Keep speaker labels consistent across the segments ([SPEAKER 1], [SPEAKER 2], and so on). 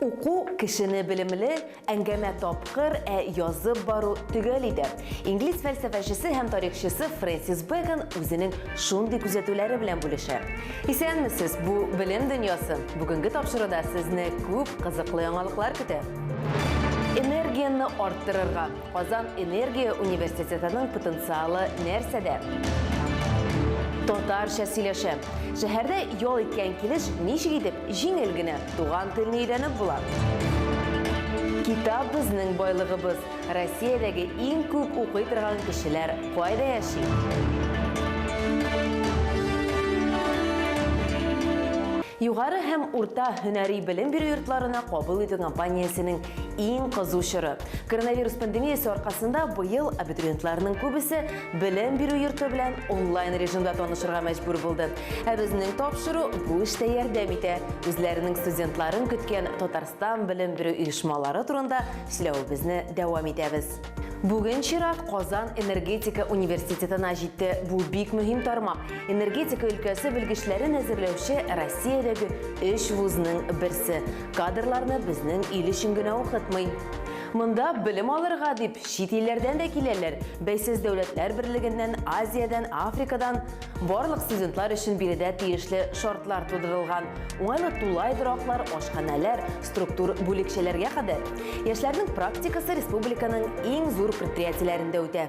[SPEAKER 1] Уку кешене белемле, әңгәмә тапкыр, ә язып бару төгәл итә. Инглиз фәлсәфәчесе һәм тарихчысы Фрэнсис Бэкон үзенең шундый күзәтүләре белән бүлешә. Исәнмесез, бу Белем дөньясы. Бүгенге тапшыруда сезне күп кызыклы яңалыклар көтә. Энергияне арттырырга. Казан энергия университетының потенциалы нәрсәдә? Татарча сөйләшә. Шәһәрдә ял иткән килеш ничек итеп җиңел генә туган телне өйрәнеп була? Китап безнең байлыгыбыз. Россиядәге иң күп укый торган кешеләр кайда яши? Югары һәм урта һөнәри белем бирү йортларына кабул итү кампаниясенең иң кызу чоры. Коронавирус пандемиясе аркасында быел абитуриентларның күбесе белем бирү йорты белән онлайн режимда танышырга мәҗбүр булды. Ә безнең тапшыру бу эштә ярдәм итә. Үзләренең студентларын көткән Татарстан белем бирү оешмалары турында сөйләвебезне дәвам итәбез. Бүген чират Казан энергетика университетына җитте. Бу бик мөһим тармак. Энергетика өлкәсе белгечләрен әзерләүче Россиядәге өч вузның берсе. Кадрларны безнең ил өчен генә укытмый. Монда белем алырга дип чит илләрдән дә киләләр. Бәйсез дәүләтләр берлегеннән, Азиядән, Африкадан. Барлык студентлар өчен биредә тиешле шартлар тудырылган. Уңайлы тулай тораклар, ашханәләр, структур бүлекчәләргә кадәр. Яшьләрнең практикасы республиканың иң зур предприятиеләрендә үтә.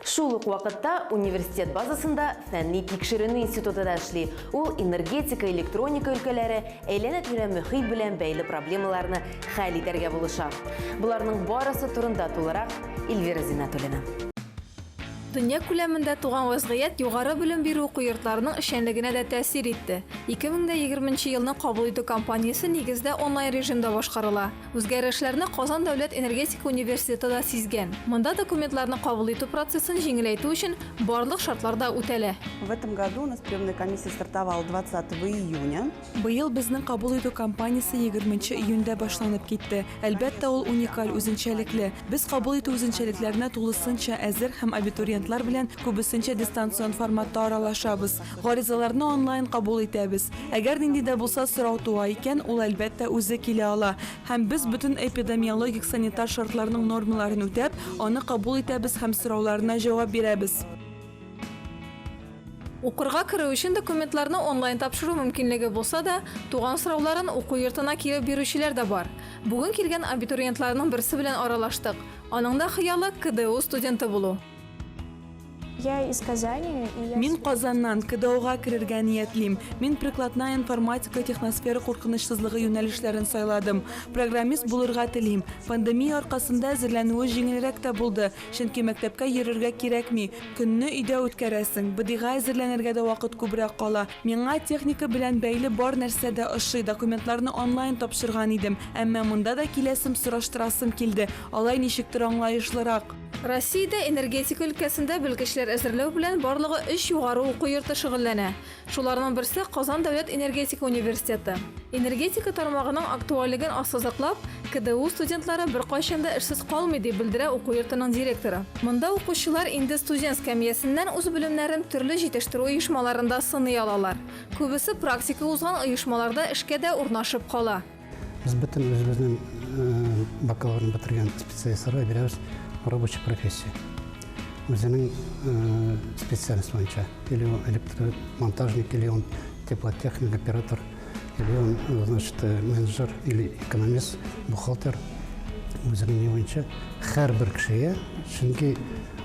[SPEAKER 1] Шул ук вакытта университет базасында фәнни-тикшеренү институты да эшли. Ул энергетика, электроника өлкәләре, әйләнә-тирә мөхит белән бәйле проблемаларны хәл итәргә булыша. Боларның барысы турында тулырак Эльвира Зиннәтуллина.
[SPEAKER 2] Дөнья күләмендә туган вәзгыять югары белем бирү уку йортларының эшчәнлегенә дә тәэсир итте. 2020 нче елны кабул итү кампаниясе нигездә онлайн режимда башкарыла. Үзгәрешләрне Казан дәүләт энергетика университеты да сизгән. Монда документларны кабул итү процессын җиңеләйтү өчен барлык шартлар да үтәлә.
[SPEAKER 3] В этом году у нас приемная комиссия стартовала 20 июня.
[SPEAKER 4] Быел безнең кабул итү кампаниясе 20 нче июньдә башланып китте. Әлбәттә, ул уникаль, үзенчәлекле. Без кабул итү үзенчәлекләренә тулысынча әзер һәм абитуриентлар белән күбесенчә дистанцион форматта аралашабыз. Гаризаларны онлайн кабул итәбез. Әгәр нинди дә булса сорау туа икән, ул, әлбәттә, үзе килә ала. Һәм без бөтен эпидемиологик-санитар шартларның нормаларын үтәп, аны кабул итәбез һәм сорауларына җавап бирәбез.
[SPEAKER 2] Укырга керү өчен документларны онлайн тапшыру мөмкинлеге булса да, туган сорауларын уку йортына килеп бирүчеләр дә бар. Бүген килгән абитуриентларның берсе белән аралаштык. Аның да хыялы, КДУ студенты булу.
[SPEAKER 5] Я из Казани, и я
[SPEAKER 4] Мин Казаннан, КДУга керергә ниятлим. Мин прикладная информатика, техносфера куркынычсызлыгы юнәлешләрен сайладым. Программист булырга телим. Пандемия аркасында әзерләнүе җиңелрәк тә булды, чөнки мәктәпкә йөрергә кирәкми. Көнне өйдә үткәрәсең, БДИга әзерләнергә дә вакыт күбрәк кала. Миңа техника белән бәйле бар нәрсә дә ошый, документларны онлайн тапшырган идем, әмма монда да киләсем, сораштырасым килде, алай ничектер аңлаешлырак.
[SPEAKER 2] Россиядә энергетика өлкәсендә белгечләр әзерләү белән барлыгы өч югары уку йорты шөгыльләнә. Шуларның берсе, Казан дәүләт энергетика университеты. Энергетика тармагының актуальлеген ассызыклап, КДУ студентлары беркайчан да эшсез калмый, дип белдерә уку йортының директоры. Монда укучылар инде студент скәмьясеннән үз белемнәрен төрле җитештерү оешмаларында сыный алалар. Күбесе практика узган оешмаларда эшкә дә урнашып кала.
[SPEAKER 6] Без бөтен үзебезнең бакалаврны бетергән специалистларга бирәбез рабочий профессия. Үзенең специальность буенча. Или он электромонтажник, или он теплотехник, оператор, или он, значит, менеджер, или экономист, бухгалтер. Үзенең ни буенча һәрбер кешегә, чөнки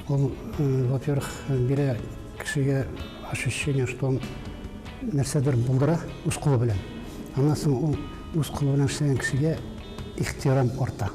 [SPEAKER 6] ул, во-первых, бирә кешегә ощущение, что он нәрсәдер булдыра үз кулы белән. Аннан соң ул үз кулы белән эшләгән кешегә ихтирам арта.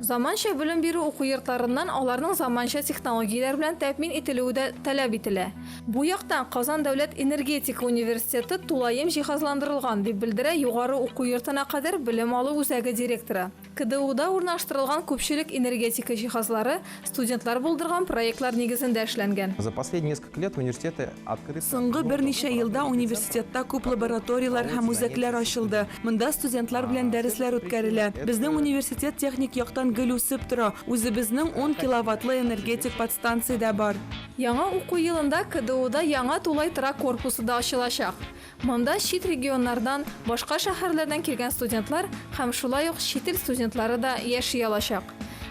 [SPEAKER 2] Заманча белем бирү уку йортларыннан аларның заманча технологияләр белән тәэмин ителүе дә таләп ителә. Бу яктан Казан дәүләт энергетика университеты тулаем җиһазландырылган, дип белдерә югары уку йортына кадәр белем алу үзәге директоры. КДУда урнаштырылган күпчелек энергетика җиһазлары студентлар булдырган проектлар нигезендә эшләнгән.
[SPEAKER 7] За последние несколько лет в университете открыто
[SPEAKER 4] Соңгы берничә елда университетта күп лабораторияләр һәм үзәкләр ачылды. Монда студентлар белән дәресләр үткәрелә. Безнең университет техник яктан яктан гел үсеп тора. Үзебезнең ун киловаттлы энергетик подстанция дә бар.
[SPEAKER 2] Яңа уку елында КДУда яңа тулай торак корпусы да ачылачак. Монда чит регионнардан, башка шәһәрләрдән килгән студентлар һәм шулай ук чит ил студентлары да яши алачак.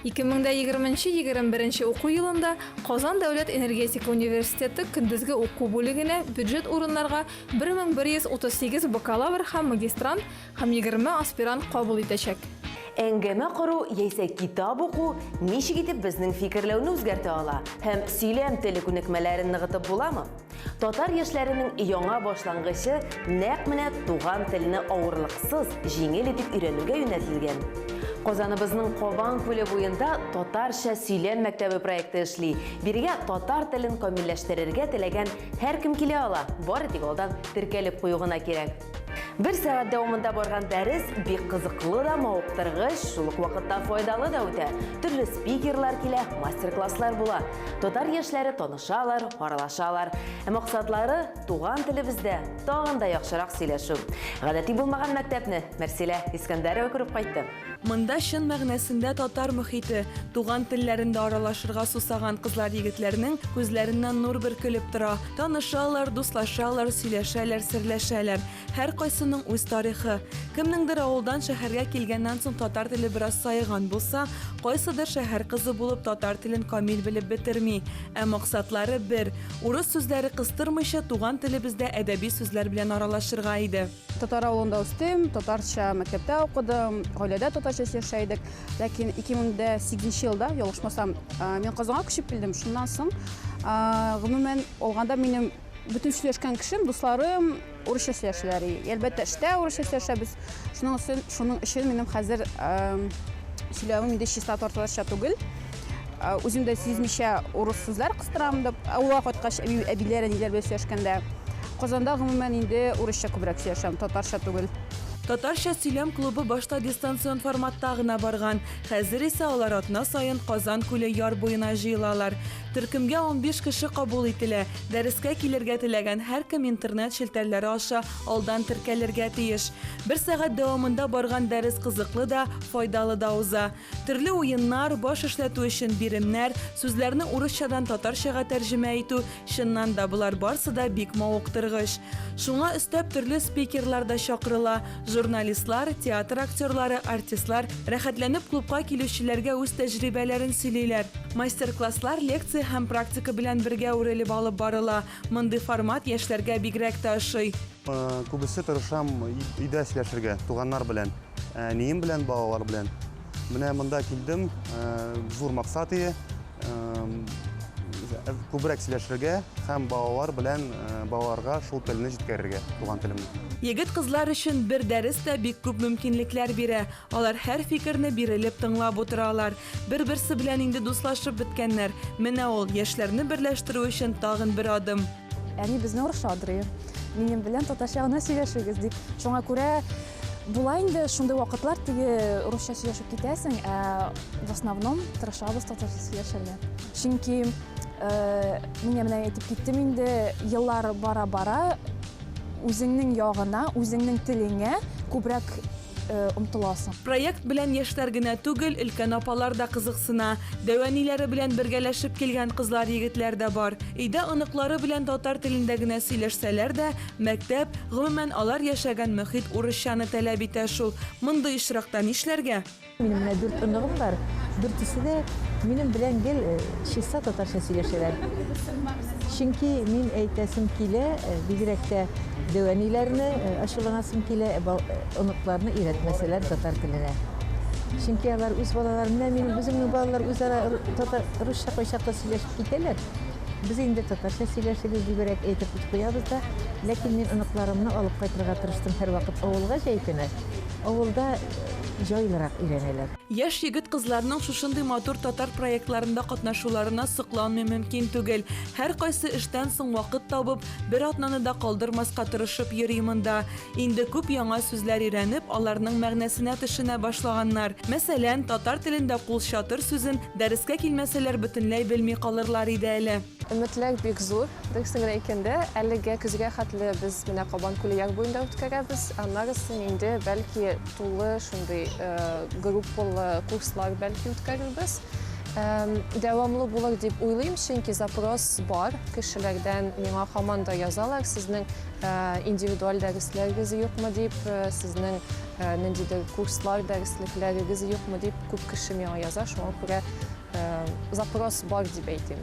[SPEAKER 2] 2020 нче 21 нче уку елында Казан дәүләт энергетика университеты көндезге уку бүлегенә бюджет урыннарга 1138 бакалавр һәм магистрант һәм 20 аспирант кабул итәчәк.
[SPEAKER 1] Әңгәмә кору яисә китап уку ничек итеп безнең фикерләүне үзгәртә ала һәм сөйләм теле күнекмәләрен ныгытып буламы? Татар яшьләренең яңа башлангычы нәкъ менә туган телне авырлыксыз, җиңел итеп өйрәнүгә юнәлтелгән. Казаныбызның Кабан күле буенда Татарча сөйләм мәктәбе проекты эшли. Бирегә татар телен камилләштерергә теләгән һәркем килә ала, бары тик алдан теркәлеп кую гына кирәк. Бер сәгать дәвамында барган дәрес бик кызыклы да, мавыктыргыч, шул ук вакытта файдалы да үтә. Төрле спикерлар килә, мастер-класслар була. Татар яшьләре танышалар, аралашалар. Ә максатлары туган телебездә тагын да яхшырак сөйләшү. Гадәти булмаган мәктәпне Мәрсилә Искәндәрова күреп кайтты.
[SPEAKER 4] Монда чын мәгънәсендә татар мохите. Туган телләрендә аралашырга сусаган кызлар-егетләрнең күзләреннән нур бөркелеп тора. Танышалар, дуслашалар, сөйләшәләр, серләшәләр. Һәркайсының үз тарихы. Кемнеңдер авылдан шәһәргә килгәннән соң татар теле бераз саеган булса, кайсыдыр шәһәр кызы булып татар телен камил белеп бетерми. Ә максатлары бер, урыс сүзләре кыстырмыйча туган телебездә әдәби сүзләр белән аралашырга иде.
[SPEAKER 8] Татар авылында үстем, татарча мәктәптә укыдым, гаиләдә татарча сөйләшә идек. Ләкин 2008 елда, ялгышмасам, мин Казанга күчеп килдем. Шуннан соң, гомумән алганда, минем бөтен сөйләшкән кешем, дусларым урысча сөйләшәләр. Әлбәттә, эштә урысча сөйләшәбез. Шуның өчен, шуның өчен минем хәзер сөйләвем инде чиста татарча түгел. Үзем дә сизмичә урыс сүзләр кыстырам дип, авылга кайткач әбиләр, әниләр белән сөйләшкәндә. Казанда гомумән инде урысча күбрәк сөйләшәм, татарча түгел.
[SPEAKER 4] Татарча сөйләм клубы башта дистанцион форматта гына барган. Хәзер исә алар атна саен Казан күле яр буена җыелалар. Төркемгә 15 кеше кабул ителә. Дәрескә килергә теләгән һәркем интернет челтәрләре аша алдан теркәлергә тиеш. Бер сәгать дәвамында барган дәрес кызыклы да, файдалы да уза. Төрле уеннар, баш эшләтү өчен биремнәр, сүзләрне урысчадан татарчага тәрҗемә итү, чыннан да, болар барсы да бик мавыктыргыч. Шуңа өстәп төрле спикерлар да чакырыла, журналистлар, театр актерлары, артистлар рәхәтләнеп клубка килүчеләргә үз тәҗрибәләрен сөйлиләр. Мастер-класслар лекция һәм практика белән бергә үрелеп алып барыла. Мондый формат яшьләргә бигрәк тә ошый.
[SPEAKER 7] Күбесе тырышам өйдә сөйләшергә, туганнар белән. Әнием белән, балалар белән. Менә монда килдем, зур максат ие, күбрәк сөйләшергә һәм балалар белән балаларга шул телне җиткерергә, туган телемне.
[SPEAKER 4] Егет-кызлар өчен бер дәрес тә бик күп мөмкинлекләр бирә. Алар һәр фикерне бирелеп тыңлап утыралар. Бер-берсе белән инде дуслашып беткәннәр. Менә ул, яшьләрне берләштерү өчен тагын бер адым.
[SPEAKER 9] Әни безне орышадыр, минем белән татарча гына сөйләшегез, дип. Шуңа күрә була инде шундый вакытлар, теге русча сөйләшеп китәсең, ә в основном тырышабыз татарча сөйләшергә. Чөнки э, мин менә әйтеп киттем инде, еллар бара-бара үзеңнең ягына, үзеңнең телеңә күбрәк омтыласың.
[SPEAKER 4] Проект белән яшьләр генә түгел, өлкән апалар да кызыксына. Дәү әниләре белән бергәләшеп килгән кызлар-егетләр дә бар. Өйдә оныклары белән татар телендә генә сөйләшсәләр дә, мәктәп, гомумән, алар яшәгән мохит урысчаны таләп итә шул. Мондый очракта нишләргә?
[SPEAKER 10] Минем менә дүрт оныгым бар. Дүртесе дә минем белән гел чиста татарча сөйләшәләр. Чөнки мин әйтәсем килә, бигрәк тә дәү әниләрне ачуланасым килә, оныкларны өйрәтмәсәләр татар теленә. Чөнки алар үз балалары, менә минем үземнең балалар үзара татар, русча кайчакта сөйләшеп китәләр. Без инде татарча сөйләшегез дибрәк әйтеп куябыз да, ләкин мин оныкларымны алып кайтырга тырыштым һәрвакыт авылга җәй көне. Авылда җайлырак өйрәнәләр.
[SPEAKER 4] Яшь егет-кызларның шушындый матур татар проектларында катнашуларына сокланмый мөмкин түгел. Һәркайсы эштән соң вакыт табып, бер атнаны да калдырмаска тырышып йөри монда. Инде күп яңа сүзләр өйрәнеп, аларның мәгънәсенә төшенә башлаганнар. Мәсәлән, татар телендә кулчатыр сүзен дәрескә килмәсәләр бөтенләй белми калырлар иде әле.
[SPEAKER 11] Өметләр бик зур, дөресен генә әйткәндә, әлегә көзгә хәтле без менә Кабан күле яр буенда үткәрәбез. Аннарысын инде бәлки тулы шундый группалы курслар бәлки үткәрербез. Дәвамлы булыр дип уйлыйм, чөнки запрос бар кешеләрдән, миңа һаман да язалар, сезнең индивидуаль дәресләрегез юкмы дип, сезнең ниндидер курслар, дәреслекләрегез юкмы дип күп кеше миңа яза, шуңа күрә Запрос бар дип әйтим.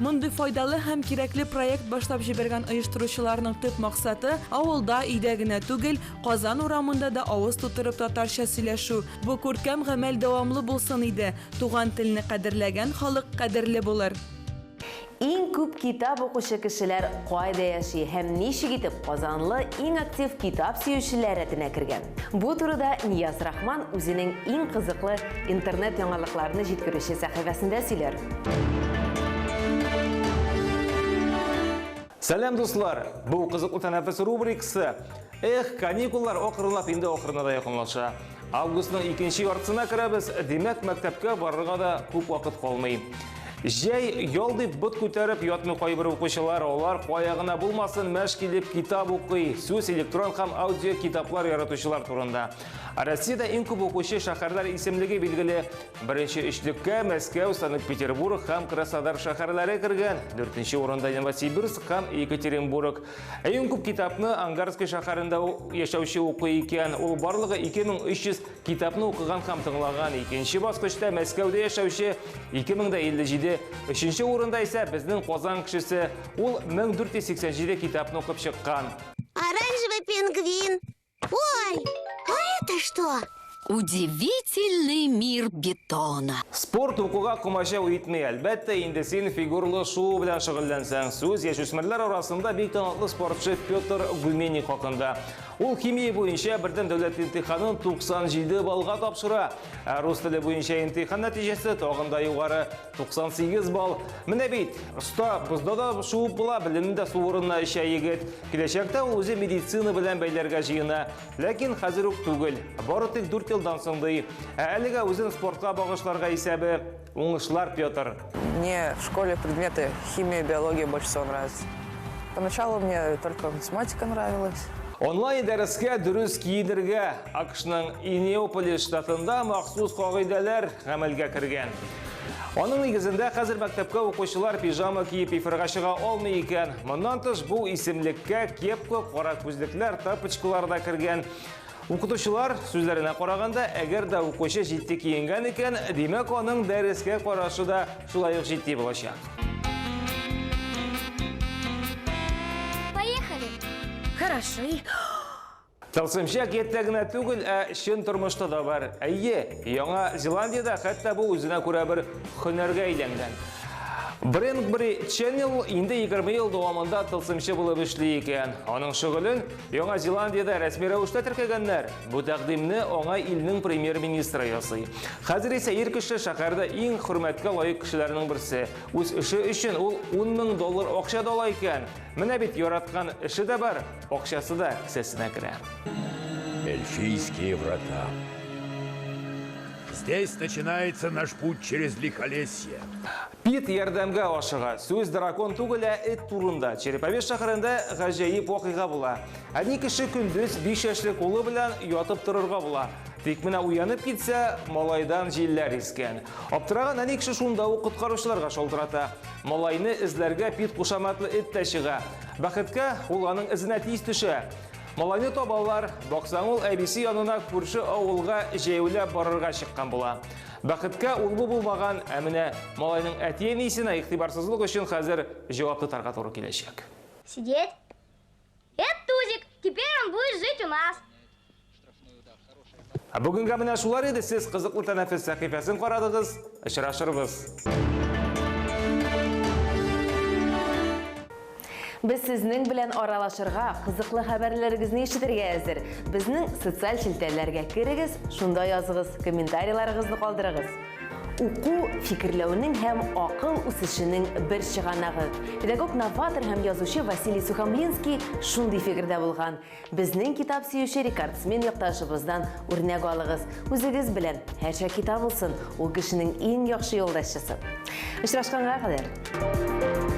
[SPEAKER 4] Мондый файдалы һәм кирәкле проект башлап җибәргән оештыручыларның төп максаты, авылда, өйдә генә түгел, Казан урамында да авыз тутырып татарча сөйләшү. Бу күркәм гамәл дәвамлы булсын иде. Туган телне кадерләгән халык кадерле булыр.
[SPEAKER 1] Иң күп китап укучы кешеләр кайда яши һәм ничек итеп Казанлы иң актив китап сөючеләр рәтенә кергән? Бу турыда Нияз Рахман үзенең иң кызыклы интернет яңалыкларны җиткерүче сәхифәсендә сөйләр.
[SPEAKER 12] Сәлам, дуслар! Бу кызыклы тәнәфес рубрикасы. Эх, каникуллар акрынлап инде ахырына да якынлаша. Августның икенче яртысына керәбез, димәк, мәктәпкә барырга да күп вакыт калмый. Җәй ял дип бот күтәреп ятмый кайбер укучылар, алар кая гына булмасын мәш килеп китап укый. Сүз электрон һәм аудио китаплар яратучылар турында. Россиядә иң күп укучы шәһәрләр исемлеге билгеле. Беренче өчлеккә Мәскәү, Санкт-Петербург һәм Краснодар шәһәрләре кергән. Дүртенче урында Новосибирск һәм Екатеринбург. Ә иң күп китапны Ангарский шәһәрендә яшәүче укый икән. Ул барлыгы 2300 китапны укыган һәм тыңлаган. Икенче баскычта Мәскәүдә яшәүче 2057. Өченче урында исә безнең Казан кешесе. Ул 1487 китапны укып чыккан.
[SPEAKER 13] Оранжевый пингвин. Ой, а это что?
[SPEAKER 14] Удивительный мир бетона.
[SPEAKER 12] Спорт укуга комачау итми, әлбәттә, инде син фигурлы шуу белән шөгыльләнсәң. Сүз яшүсмерләр арасында бик таныклы спортчы Петр Гуменник хакында. Ул химия буенча бердәм дәүләт имтиханын 97 баллга тапшыра. Ә рус теле буенча имтихан нәтиҗәсе тагын да югары 98 балл. Менә бит, оста бозда да шуып була, белемне дә су урынына эчә егет. Киләчәктә ул үзе медицина белән бәйләргә җыена. Ләкин хәзер үк түгел. Бары тик 4 елдан соң ди. Ә әлегә үзен спортка багышларга исәбе. Уңышлар, Петр!
[SPEAKER 15] Мне в школе предметы химия, биология больше всего нравятся. Поначалу мне только математика нравилась.
[SPEAKER 12] Онлайн дәрескә дөрес киенергә АКШның Инеополис штатында махсус кагыйдәләр гамәлгә кергән. Аның нигезендә хәзер мәктәпкә укучылар пижама киеп эфирга чыга алмый икән. Моннан тыш бу исемлеккә кепка, кара күзлекләр, тапочкалар да кергән. Укытучылар сүзләренә караганда, әгәр дә укучы җитди киенгән икән, димәк, аның дәрескә карашы да шулай ук җитди булачак.
[SPEAKER 13] Поехали.
[SPEAKER 14] Хорошо.
[SPEAKER 12] Тылсымчы әкияттә генә түгел, ә чын тормышта да бар. Әйе, Яңа Зеландиядә хәтта бу үзенә күрә бер һөнәргә әйләнгән. Брэнкбери Ченнел инде 20 ел дәвамында тылсымчы булып эшли икән. Аның шөгылен Яңа Зеландиядә рәсми рәвештә теркәгәннәр. Бу тәкъдимне аңа илнең премьер-министры ясый. Хәзер исә ир кеше шәһәрдә иң хөрмәткә лаек кешеләрнең берсе. Үз эше өчен ул 10 мең доллар акча да ала икән. Менә бит яраткан эше дә бар, акчасы да кесәсенә керә.
[SPEAKER 16] Эльфийские врата. Здесь начинается наш путь через Лихолесье.
[SPEAKER 12] Пит ярдәмгә ашыга. Сүз дракон түгел, ә эт турында. Череповец шәһәрендә гаҗәеп вакыйга була. Әни кеше көндез 5 яшьлек улы белән ятып торырга була. Тик менә уянып китсә, малайдан җилләр искән. Аптыраган әни кеше шунда ук коткаручыларга шалтырата. Малайны эзләргә Пит кушаматлы эт тә чыга. Бәхеткә, ул аның эзенә тиз төшә. Малайны табалар, баксаң ул әбисе янына күрше авылга җәяүләп барырга чыккан була. Бәхеткә ул-бу булмаган, ә менә малайның әти-әнисенә игътибарсызлык өчен хәзер җавап тотарга туры киләчәк.
[SPEAKER 13] Сидеть. Это Тузик, теперь он будет жить у нас.
[SPEAKER 12] Ә бүгенгә менә шулар иде. Сез кызыклы тәнәфес сәхифәсен карадыгыз. Очрашырбыз.
[SPEAKER 1] Без сезнең белән аралашырга, кызыклы хәбәрләрегезне ишетергә әзер. Безнең социаль челтәрләргә керегез, шунда языгыз, комментарийларыгызны калдырыгыз. Уку, фикерләүнең һәм акыл үсешенең бер чыганагы. Педагог-новатор һәм язучы Василий Сухомлинский шундый фикердә булган. Безнең китап сөюче рекордсмен якташыбыздан үрнәк алыгыз. Үзегез белән һәрчак китап булсын, ул кешенең иң яхшы юлдашчысы. Очрашканга кадәр!